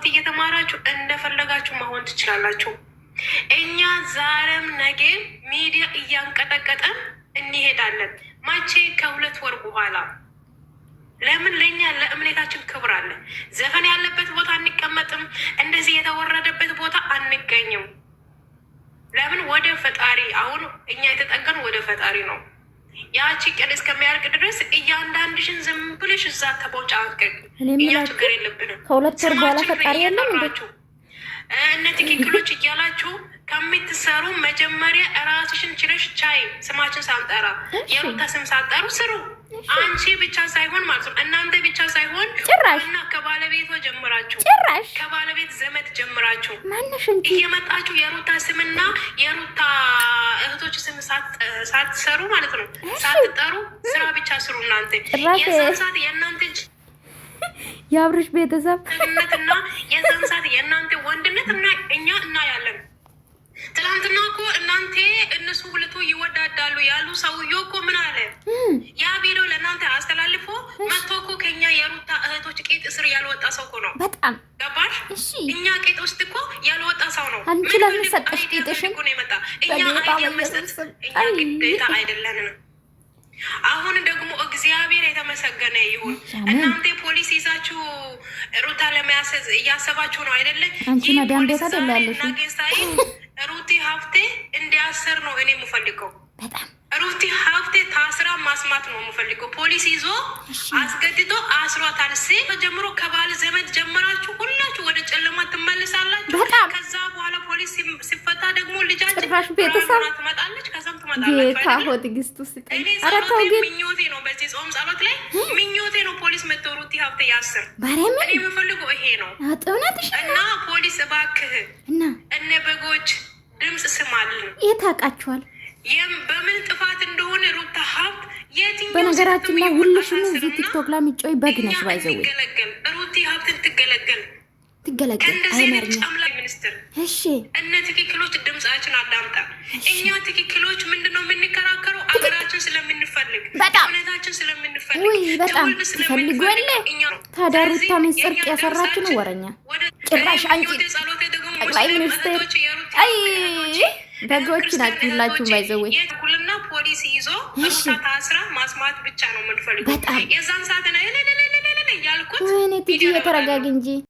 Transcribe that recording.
ሃይማኖት እየተማራችሁ እንደፈለጋችሁ መሆን ትችላላችሁ። እኛ ዛሬም ነገ ሚዲያ እያንቀጠቀጠን እንሄዳለን። መቼ? ከ2 ወር በኋላ። ለምን? ለእኛ ለእምነታችን ክብር አለ። ዘፈን ያለበት ቦታ አንቀመጥም። እንደዚህ የተወረደበት ቦታ አንገኝም። ለምን? ወደ ፈጣሪ፣ አሁን እኛ የተጠገን ወደ ፈጣሪ ነው። ያቺ ቀን እስከሚያልቅ ድረስ እያንዳንድሽን ዝም ብለሽ እዛ ተቦጫቀቅ። እኛ ችግር የለብንም። ከ2 ወር በኋላ ፈጣሪ የለም እንዴ? እነ ትክክሎች እያላችሁ ከምትሰሩ መጀመሪያ እራስሽን ችለሽ ቻይ። ስማችን ሳንጠራ፣ የሩታ ስም ሳንጠሩ ስሩ። አንቺ ብቻ ሳይሆን ማለት ነው፣ እናንተ ብቻ ሳይሆን እና ከባለቤቷ ጀምራችሁ ጭራሽ ከባለቤት ዘመድ ጀምራችሁ ማነሽ እንጂ እየመጣችሁ የሩታ ስምና የሩታ እህቶች ስም ሳትሰሩ ማለት ነው፣ ሳትጠሩ ስራ ብቻ ስሩ። እናንተ የዛን ሰዓት የእናንተ የአብርሽ ቤተሰብ እና የዛን ሰዓት የእናንተ ወንድነት እና እኛ እናያለን። ትላንትና እኮ እናንተ እነሱ ሁለቱ ይወዳዳሉ ያሉ ሰውዬው እኮ ምን አለ? ያ ቪዲዮ ለእናንተ አስተላልፎ መቶ እኮ ከኛ የሩታ እህቶች ቄጥ እስር ያልወጣ ሰው እኮ ነው። በጣም ገባሽ? እኛ ቄጥ ውስጥ እኮ ያልወጣ ሰው ነው። አንቺ ለምን ሰጠሽ ቄጥሽን? ነው የመጣ። እኛ idea መስጠት እኛ ግዴታ አይደለንም። አሁን ደግሞ እግዚአብሔር የተመሰገነ ይሁን። እናንተ ፖሊስ ይዛችሁ ሩታ ለመያዝ እያሰባችሁ ነው አይደለ? አንቺ መዳን ቤት አይደለ ያለሽ? ሩቲ ሀብቴ እንዲያሰር ነው እኔ የምፈልገው። በጣም ሩቲ ሀብቴ ታስራ ማስማት ነው የምፈልገው። ፖሊስ ይዞ አስገድዶ አስሯታል። ሲ ጀምሮ ከባል ዘመድ ጀምራችሁ ሁላችሁ ወደ ጨለማ ትመልሳላችሁ። ከዛ በኋላ ፖሊስ ሲፈታ ደግሞ ልጃችን ቤተሰብ ትመጣለች። ከዛም ትመጣላችሁ። ጌታ ሆይ ትዕግስት ውስጥ። ኧረ ተው ግን። ምኞቴ ነው፣ በዚህ ጾም ጸሎት ላይ ምኞቴ ነው ፖሊስ መጥቶ ሩቲ ሀብቴ ያስር። ማርያምን እኔ የምፈልገው ይሄ ነው። እውነትሽ እና ፖሊስ እባክህ እና እነ በጎች ድምፅ ስማልን። የት ታውቃችኋል? በምን ጥፋት እንደሆነ ሩታ ሀብት የትኛው በነገራችን ላይ ሁልሽም እዚህ ቲክቶክ ላይ የሚጮይ በግ ነሽ። By the way ትገለገል፣ ሩቲ ሀብትን ትገለገል ትገለገል። ከእንደዚህ አይነት አማርኛ ጨምላቂ ሚኒስትር እሺ እነ ትክክሎች ድምጻችን አዳምጣ። እኛ ትክክሎች ምንድን ነው የምንከራከረው? አገራችን ስለምንፈልግ፣ እውነታችን ስለምንፈልግ፣ ውይ በጣም ትውልድ ትፈልጉ የለ ስለምንፈልግ እኛ ታዲያ ስለዚህ ሩታ ምን የእኛ ጽድቅ የሰራች ነው? ድምጻችን ወረኛ ወደ ጭራሽ አንቺ ምኞቴ ጸሎቴ ደግሞ ጠቅላይ ሙስሊም ሚኒስትር እህቶች፣ የሩታ አይ እህቶች፣ በጎች ክርስቲያን ናችሁ ሁላችሁም። እህቶች By the way የኩልና ፖሊስ ይዞ ሩታ ታስራ ማስማት ብቻ ነው የምንፈልገው። በጣም የዛን ሰዓት ነው እያልኩት ወይኔ ቲጂ ቪዲዮ የተረጋግ እንጂ።